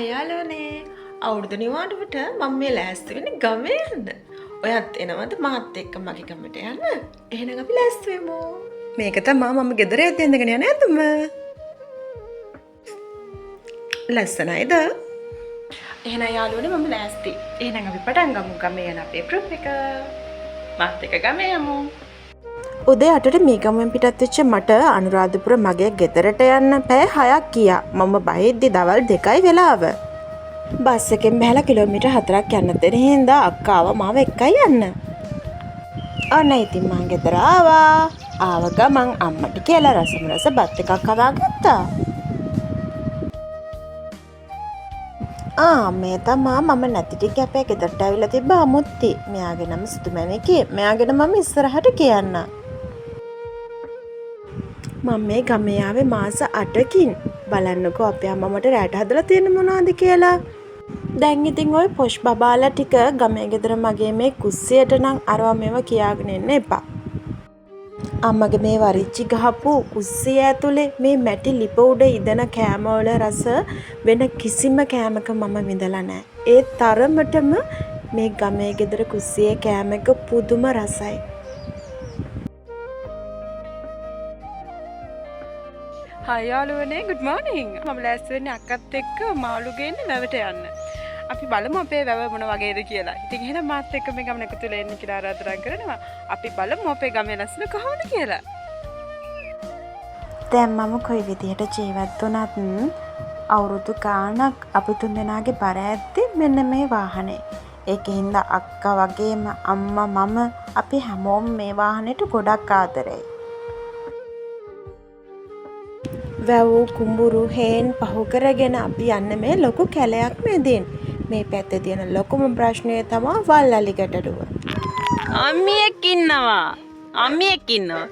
Hi යාළුවනේ, අවුරුදු නිවාඩුවට මම මේ ලෑස්ති වෙන්නේ ගමේ යන්න. ඔයත් එනවද මාත් එක්ක මගේ ගමට යන්න? එහෙනම් අපි ලෑස්ති වෙමු. මේක තමා මම ගෙදර යද්දි ඇඳගෙන යන ඇඳුම. ලස්සනයිද? එහෙනම් යාළුවනේ මම ලෑස්ති. එහෙනම් අපි පටන් ගමු ගමේ යන අපේ ට්‍රිප් එක. මාත් එක්ක ගමේ යමු. උදේ 8ට මීගමුවෙන් පිටත් වෙච්ච මට අනුරාධපුර මගේ ගෙදරට යන්න පැය 6ක් ගියා. මම බහිද්දි දවල් 2යි වෙලාව. බස් එකෙන් බැහැලා කිලෝමීටර් 4ක් යන්න තියෙන හින්දා අක්කා ආවා මාව එක්කයි යන්න. ඔන්න ඉතින් මං ගෙදර ආවා. ආව ගමන් අම්මට කියලා රසම රස බත් එකක් කවා ගත්තා. ආ මේ තමා මම නැති ටික අපේ ගෙදරට ඇවිල්ලා තිබ්බ අමුත්ති. මෙයාගේ නම සුදුමැණිකේ. මෙයා ගැන මම ඉස්සරහට කියන්නම්. මම මේ ගමේ ආවේ මාස 8කින්. බලන්නකෝ අපේ අම්මා මට රැට හදලා තියෙන මොනවද කියලා. දැන් ඉතින් ඔය පොෂ් බබාලා ටික ගමේ ගෙදර මගේ මේ කුස්සියට නම් අරවා මේවා කියාගෙන එන්න එපා. අම්මගේ මේ වරිච්චි ගහපු කුස්සිය ඇතුලේ මේ මැටි ලිප උඩ ඉදෙන කෑමවල රස වෙන කිසිම කෑමක මම විඳලා නෑ. ඒ තරමටම මේ ගමේ ගෙදර කුස්සියේ කෑම එක පුදුම රසයි. හායි යාළුවනේ, ගුඩ් මෝර්නිං. මම ලෑස්ති වෙන්නේ අක්කත් එක්ක මාළු ගේන්න වැවට යන්න. අපි බලමු අපේ වැව මොන වගේද කියලා. ඉතින් එහෙනම් මාත් එක්ක මේ ගමන එකතු වෙලා එන්න කියලා ආරාධනා කරනවා. අපි බලමු අපේ ගමේ ලස්සන කොහොමද කියලා. දැන් මම කොයි විදිහට ජීවත් වුණත් අවුරුදු ගාණක් අපි තුන්දෙනාගේ බර ඇද්දේ මෙන්න මේ වාහනේ. ඒක හින්දා අක්කා වගේම අම්මා මම අපි හැමෝම මේ වාහනේට ගොඩක් ආදරෙයි. වැව් කුඹුරු හේන් පහු කරගෙන අපි යන්නේ මේ ලොකු කැලයක් මැදින්. මේ පැත්තේ තියෙන ලොකුම ප්‍රශ්නය තමා වල් අලි ගැටලුව. අම්මියෙක් ඉන්නවා. අම්මියෙක් ඉන්නවා.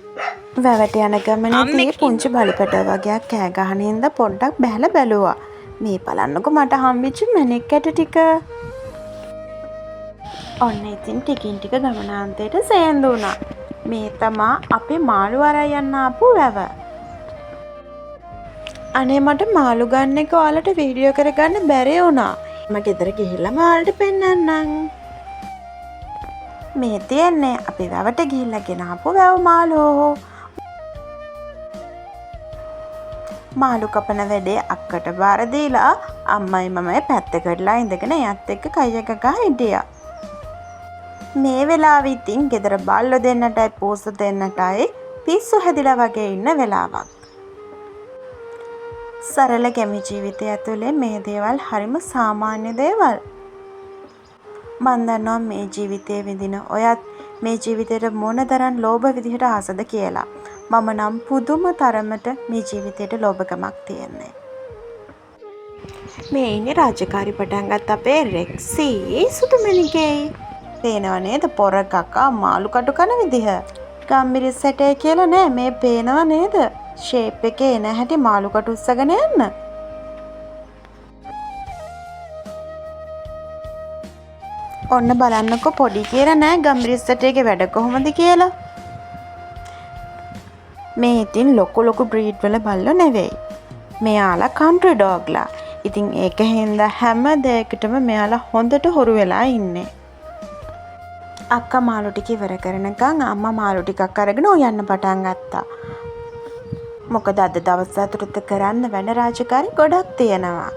වැවට යන ගමනේදී අම්මෙක් පුංචි බලුපැටව වගේක් කෑ ගහන හින්දා පොඩ්ඩක් බැහැලා බැලුවා. මේ බලන්නකෝ මට හම්බෙච්ච මැණික් කැට ටික. ඔන්න ඉතින් ටිකින් ටික ගමනාන්තයට සේන්දු වුණා. මේ තමා අපේ මාළු අරන් යන්න ආපු වැව. අනේ මට මාළු ගන්න එක ඔයාලට වීඩියෝ කරගන්න බැරි වුණා. මම ගෙදර ගිහිල්ලාම ඔයාලට පෙන්නන්නම්. මේ තියෙන්නේ අපි වැවට ගිහිල්ලා ගෙනාපු වැව් මාළු. මාළු කපන වැඩේ අක්කට බාර දීලා අම්මයි මමයි පැත්තකටලා ඉඳගෙන එයත් එක්ක කයිය ගගා හිටියා. මේ වෙලාවෙ ඉතින් ගෙදර බල්ලෝ දෙන්නටයි පූසු දෙන්නටයි පිස්සු හැදිලා වගේ ඉන්න වෙලාවක්. සරල ගැමි ජීවිතය ඇතුලේ මේ දේවල් හරිම සාමාන්‍ය දේවල්. මං දන්නවා මේ ජීවිතේ විඳින ඔයත් මේ ජීවිතේට මොන තරම් ලෝභ විදිහට ආසද කියලා. මම නම් පුදුම තරමට මේ ජීවිතේට ලෝභකමක් තියෙන්නේ. මේ ඉන්නේ රාජකාරි පටන් ගත්ත අපේ රෙක්සි සුදුමැණිකේ. පේනව නේද පොර කකා මාළු කටු කන විදිහ. ගම්මිරිස් සැටේ කියලා නෑ, මේ පේනව නේද ෂේප් එකේ එන හැටි මාළු කටු උස්සගෙන යන්න. ඔන්න බලන්නකෝ පොඩි කියලා නෑ ගම්මිරිස් සැටේගේ වැඩ කොහොමද කියලා. මේ ඉතින් ලොකු ලොකු බ්‍රීඩ් වල බල්ලෝ නෙවෙයි. මෙයාලා කන්ට්‍රි ඩොග්ලා. ඉතින් ඒක හින්දා හැම දෙයකටම මෙයාලා හොඳට හුරු වෙලා ඉන්නේ. අක්කා මාළු ටික ඉවර කරනකන් අම්මා මාළු ටිකක් අරගෙන උයන්න පටන් ගත්තා. මොකද අද දවස් ඇතුළත කරන්න වැඩ රාජකාරි ගොඩක් තියෙනවා.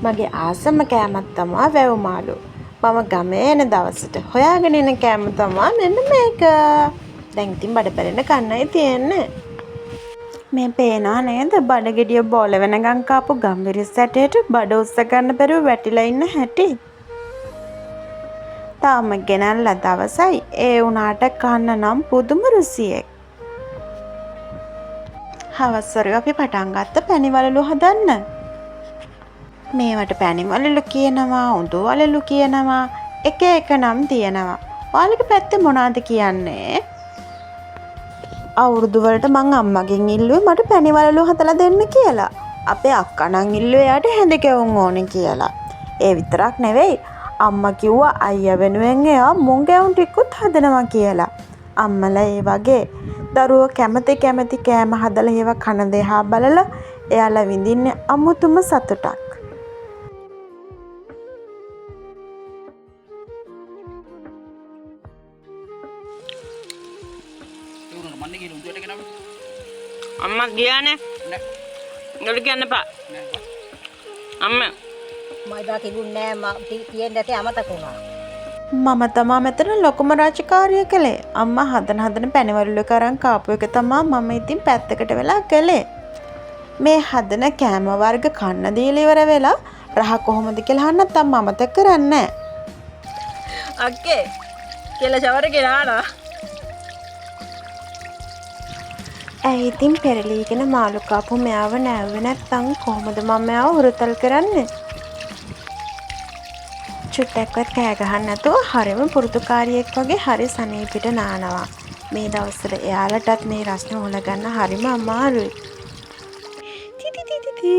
මගේ ආසම කෑමක් තමා වැව් මාළු. මම ගමේ එන දවසට හොයාගෙන එන කෑම තමා මෙන්න මේක. දැන් ඉතින් බඩ පැලෙන්න කන්නයි තියෙන්නේ. මේ පේනවා නේද බඩගෙඩිය බෝල වෙනකන් කාපු ගම්මිරිස් ඇටයට බඩ උස්ස ගන්න බැරුව වැටිලා ඉන්න හැටි. තාම ගෙනල්ලා දවසයි, ඒ වුණාට කන්න නම් පුදුම රුසියෙක්. හවස් වරුවේ අපි පටන් ගත්ත පැණි වලලු හදන්න. මේවට පැණි වලලු කියනවා, උඳු වලලු කියනවා, එක එක නම් තියෙනවා. ඔයාලගේ පැත්තේ මොනවද කියන්නේ? අවුරුදු වලට මං අම්මගෙන් ඉල්ලුවේ මට පැණි වලලු හදලා දෙන්න කියලා. අපේ අක්කා නම් ඉල්ලුවේ එයාට හැඳි කැවුම් ඕනේ කියලා. ඒ විතරක් නෙවෙයි, අම්මා කිව්වා අයියා වෙනුවෙන් එයා මුං කැවුම් ටිකුත් හදනවා කියලා. අම්මලා ඒ වගේ දරුවෝ කැමති කැමති කෑම හදලා ඒවා කන දෙහා බලලා එයාලා විඳින්නේ අමුතුම සතුටක්. කමන්නේ කියලා උන්දුවට ගෙනාව. අම්මා ගියානේ. නෑ. නෝ කියන්න එපා. නෑ. අම්මා මයිදා තිබුණේ නෑ, තියෙන්න ඇති අමතක වුණා. මම තමා මෙතන ලොකුම රාජකාරිය කළේ. අම්මා හදන හදන පැණිවලුල කරන් කාපු එක තමා මම ඉතින් පැත්තකට වෙලා කළේ. මේ හදන කෑම වර්ග කන්න දීලා ඉවර වෙලා රහ කොහොමද කියලා අහන්නත් අම්මා අමතක කරන්නේ නෑ. අක්කේ කියලා ෂවර් එකේ නානවා. ඇයි ඉතින් පෙරලීගෙන මාළු කාපු මෙයාව නෑව්වේ නැත්තං කොහොමද මම මෙයාව හුරතල් කරන්නේ? චුට්ටක්වත් කෑ ගහන්න නැතුව හරිම පුරුදුකාරියෙක් වගේ හරි සනීපෙට නානවා. මේ දවස්වල එයාලටත් මේ රස්නේ හොලගන්න හරිම අමාරුයි. ටි ටි ටි ටි.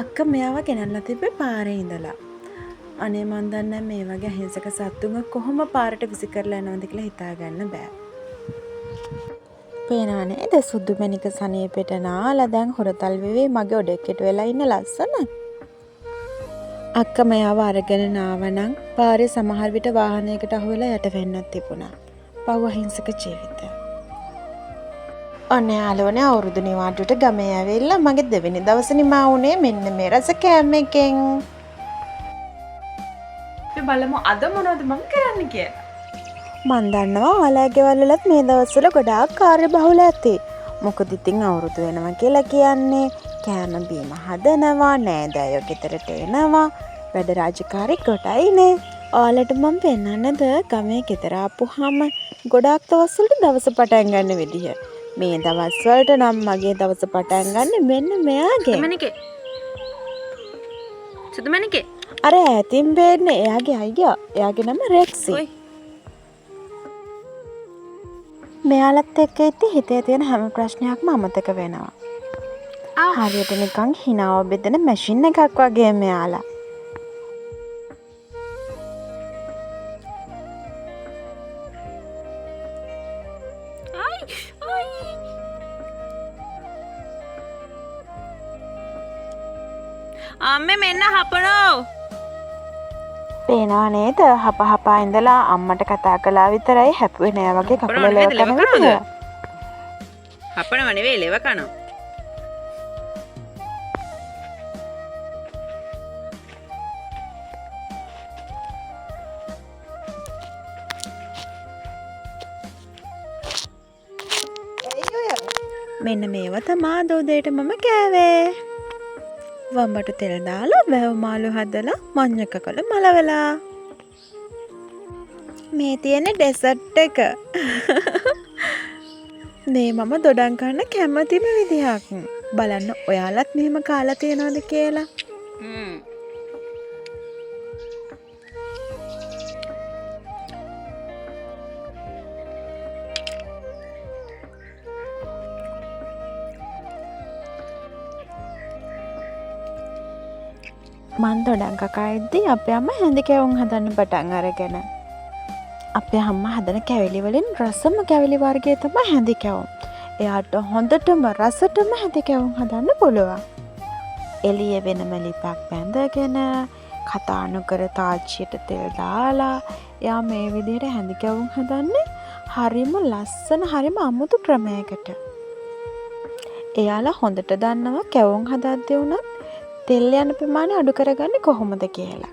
අක්ක මෙයාව ගෙනල්ලා තිබ්බේ පාරේ ඉඳලා. අනේ මන් දන්නේ මේ වගේ අහිංසක සත්තුන්ව කොහොම පාරට විසි කරලා යනවද කියලා හිතා ගන්න බෑ. පේනවා නේද සුදු මැණික සනීපෙට නාලා දැන් හොරතල් වෙවි මගේ ඔඩොක්කෙට වෙලා ඉන්න ලස්සන. අක්ක මෙයාව අරගෙන නාවනම් පාරේ සමහර විට වාහනයකට අහු වෙලා යට වෙන්නත් තිබුණා. පව් අහිංසක ජීවිත. ඔන්න යාළුවනේ අවුරුදු නිවාඩුවට ගමේ ඇවිල්ලා මගේ දෙවෙනි දවස නිමා වුණේ මෙන්න මේ රස කෑම එකෙන්. අපි බලමු අද මොනවද මම කරන්න කියලා. මං දන්නවා ඔයාලා ගෙවල් වලත් මේ දවස්වල ගොඩාක් කාර්යබහුල ඇති. මොකද ඉතින් අවුරුදු වෙනවා කියලා කියන්නේ කෑම බීම හදනවා, නෑදෑයෝ ගෙදරට එනවා, වැඩ රාජකාරි ගොඩයිනේ. ඔයාලට මං පෙන්වන්නද ගමේ ගෙදර ආපුහම ගොඩාක් දවස්වලට දවස පටන් ගන්න විදිහ. මේ දවස්වලට නම් මගේ දවස පටන් ගන්න මෙන්න මෙයාගෙන්. සුදුමැණිකේ. සුදුමැණිකේ. අර ඈතින් පේන්නේ එයාගේ අයියා. එයාගේ නම රෙක්සි. ඔයි. මෙයාලත් එක්ක ඉතින් හිතේ තියෙන හැම ප්‍රශ්නයක්ම අමතක වෙනවා. හරියට නිකන් හිනාව බෙදෙන මැෂින් එකක් වගේ මෙයාලා. අම්මේ මෙන්න හපනෝ. පේනවා නේද හප හපා ඉඳලා අම්මට කතා කළා විතරයි හැපුවේ නෑ වගේ කකුල හපනව ලෙව නෙවෙයිද, ලෙව කන කනවද? විදිය. හපනව නෙවෙයි ලෙව කනවා. මෙන්න මේවා තමා අද උදේට මම කෑවේ. වම්බටු තෙල් දාලා වැව් මාළු හදලා මඤ්ඤක කොළ මලවලා. මේ තියෙන ඩෙසර්ට් එක. මේ මම දොඩම් කන්න කැමතිම විදිහක්. බලන්න ඔයාලත් මෙහෙම කාලා තියෙනවද කියලා. මං දොඩම් කකා ඉද්දි අපේ අම්මා හැඳි කැවුම් හදන්න පටන් අරගෙන. අපේ අම්මා හදන කැවිලි වලින් රසම කැවිලි වර්ගය තමයි හැඳි කැවුම්. එයාට හොඳටම රසටම හැඳි කැවුම් හදන්න පුළුවන්. එළිය වෙනම ලිපක් බැඳගෙන කතා නොකර තාච්චියට තෙල් දාලා එයා මේ විදිහට හැඳි කැවුම් හදන්නේ හරිම ලස්සන හරිම අමුතු ක්‍රමයකට. එයාලා හොඳට දන්නවා කැවුම් හදද්දී වුණත් තෙල් යන ප්‍රමාණය අඩු කරගන්නේ කොහොමද කියලා.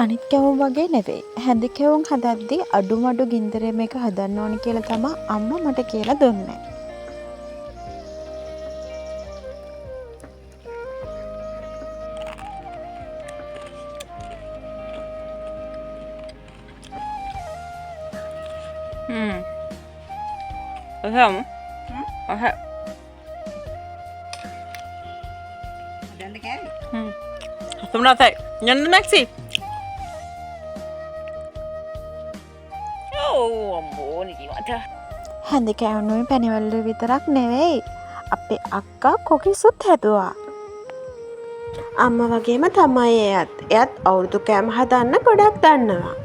අනිත් කැවුම් වගේ නෙවෙයි. හැඳි කැවුම් හදද්දී අඩුම අඩු ගින්දරේ මේක හදන්න ඕනි කියලා තමා අම්මා මට කියලා දුන්නේ. ඔහම. ඔහ. හදන්න කෑවේ. හසම රසයි. යන්න මැක්සි. ඔව් අම්මෝ නිදිමත. හැඳි කැවුනුයි පැණිවලුයි විතරක් නෙවෙයි. අපේ අක්කා කොකිසුත් හැදුවා. අම්මා වගේම තමයි එයත්. එයත් අවුරුදු කෑම හදන්න ගොඩක් දන්නවා.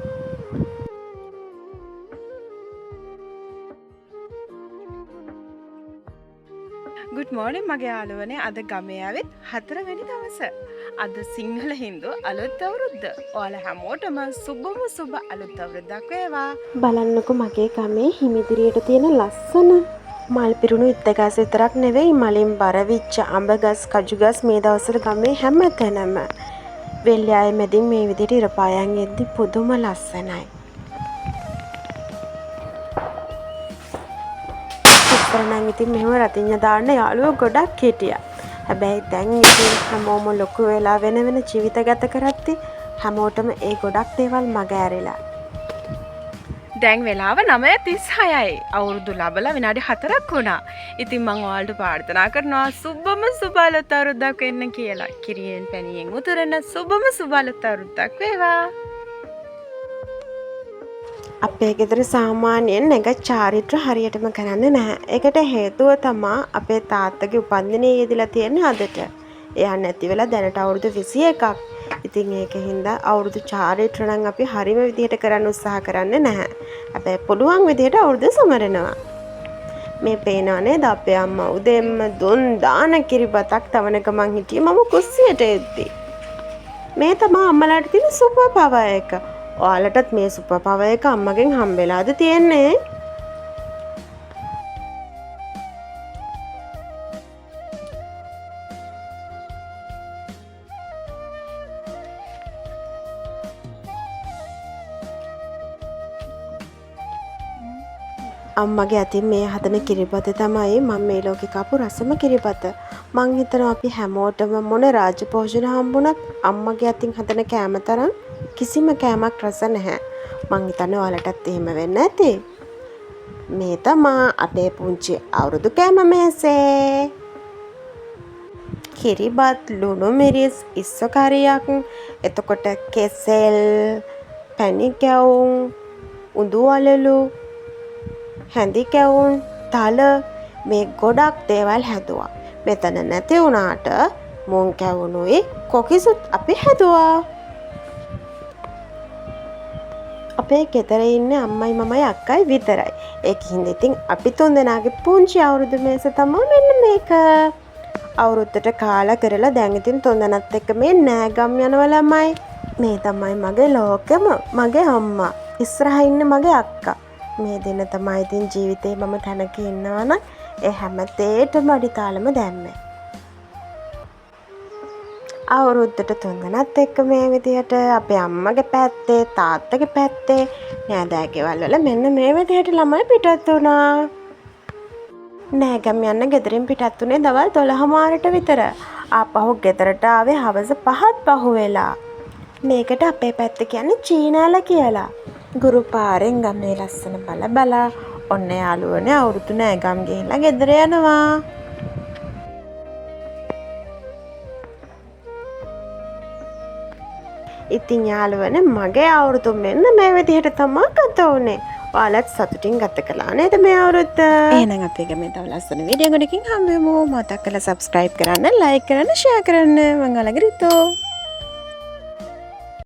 ගුඩ් මෝර්නින් මගේ යාළුවනේ. අද ගමේ ආවෙත් හතරවෙනි දවස. අද සිංහල හින්දු අලුත් අවුරුද්ද. ඔයාලා හැමෝටම සුබම සුබ අලුත් අවුරුද්දක් වේවා. බලන්නකෝ මගේ ගමේ හිමිදිරියට තියෙන ලස්සන මල් පිරුණු ඉත්ත ගස් විතරක් නෙවෙයි, මලින් බර වෙච්ච අඹ ගස්, කජු ගස් මේ දවස්වල ගමේ හැම තැනම. වෙල්යාය මැදින් මේ විදිහට ඉර පායන් එද්දි පුදුම ලස්සනයි. ඉස්සර නම් ඉතින් මෙහෙම රතිඤ්ඤ දාන්න යාළුවෝ ගොඩක් හිටියා. හැබැයි දැන් ඉතින් හැමෝම ලොකු වෙලා වෙන වෙන ජීවිත ගත කරද්දි හැමෝටම ඒ ගොඩක් දේවල් මග ඇරිලා. දැන් වෙලාව 9:36යි. අවුරුදු ලබලා විනාඩි 4ක් වුණා. ඉතින් මං ඔයාලට ප්‍රාර්ථනා කරනවා සුබම සුබ අලුත් අවුරුද්දක් වෙන්න කියලා. කිරියෙන් පැණියෙන් උතුරන සුබම සුබ අලුත් අවුරුද්දක් වේවා. අපේ ගෙදර සාමාන්‍යයෙන් නැග චාරිත්‍ර හරියටම කරන්නේ නැහැ. ඒකට හේතුව තමා අපේ තාත්තගේ උපන්දිනය යෙදිලා තියෙන අදට. එයා නැති වෙලා දැනට අවුරුදු 21ක්. ඉතින් ඒක හින්දා අවුරුදු චාරිත්‍ර නම් අපි හරිම විදිහට කරන්න උත්සාහ කරන්නේ නැහැ. හැබැයි පුළුවන් විදිහට අවුරුදු සමරනවා. මේ පේනවා නේද අපේ අම්මා උදෙන්ම දුන් දාන කිරිබතක් තවන ගමන් හිටියේ මම කුස්සියට එද්දි. මේ තමා අම්මලාට තියෙන සුපර් පවර් එක. ඔයාලටත් මේ සුපර් පවර් එක අම්මගෙන් හම්බෙලාද තියෙන්නේ? අම්මගේ අතින් මේ හදන කිරිබත තමයි මම මේ ලෝකේ කාපු රසම කිරිබත. මං හිතනවා අපි හැමෝටම මොන රාජභෝජන හම්බුණත් අම්මගේ අතින් හදන කෑම තරම් කිසිම කෑමක් රස නැහැ. මං හිතන්නේ ඔයාලටත් එහෙම වෙන්න ඇති. මේ තමා අපේ පුංචි අවුරුදු කෑම මේසේ. කිරිබත්, ලුණු මිරිස්, ඉස්සු කරියක්, එතකොට කෙසෙල්, පැණි කැවුම්, උඳු වලලු, හැඳි කැවුම්, තල මේ ගොඩක් දේවල් හැදුවා. මෙතන නැති වුණාට මුං කැවුනුයි කොකිසුත් අපි හැදුවා. අපේ ගෙදර ඉන්නේ අම්මයි මමයි අක්කයි විතරයි. ඒක හින්දා ඉතින් අපි තුන්දෙනාගේ පුංචි අවුරුදු මේස තමා මෙන්න මේක. අවුරුද්දට කාලා කරලා දැන් ඉතින් තුන්දෙනත් එක්ක මේ නෑගම් යනවා ළමයි. මේ තමයි මගේ ලෝකෙම, මගේ අම්මා. ඉස්සරහා ඉන්නේ මගේ අක්කා. මේ දෙන්න තමයි ඉතින් ජීවිතේ මම තැනක ඉන්නවා නම් ඒ හැම දෙයකටම අඩිතාලම දැම්මේ. අවුරුද්දට තුන්දෙනත් එක්ක මේ විදිහට අපේ අම්මගේ පැත්තේ තාත්තගේ පැත්තේ නෑදෑ ගෙවල් වල මෙන්න මේ විදිහට ළමයි පිටත් වුණා. නෑගම් යන්න ගෙදරින් පිටත් වුණේ දවල් 12:00 විතර. ආපහු ගෙදරට ආවේ හවස 5ත් පහු වෙලා. මේකට අපේ පැත්තේ කියන්නේ චීනාල කියලා. ගුරු පාරෙන් ගමේ ලස්සන බල බලා ඔන්න යාළුවනේ අවුරුදු නෑගම් ගිහිල්ලා ගෙදර යනවා. ඉතින් යාළුවනේ මගේ අවුරුදු මෙන්න මේ විදිහට තමා ගත වුණේ. ඔයාලත් සතුටින් ගත කළා නේද මේ අවුරුද්ද? එහෙනම් අපි ගමේ තව ලස්සන වීඩියෝ ගොඩකින් හම්බ වෙමු. මතක් කරලා සබ්ස්ක්‍රයිබ් කරන්න, ලයික් කරන්න, ෂෙයා කරන්න. මං ඔයාලගේ රිතෝ.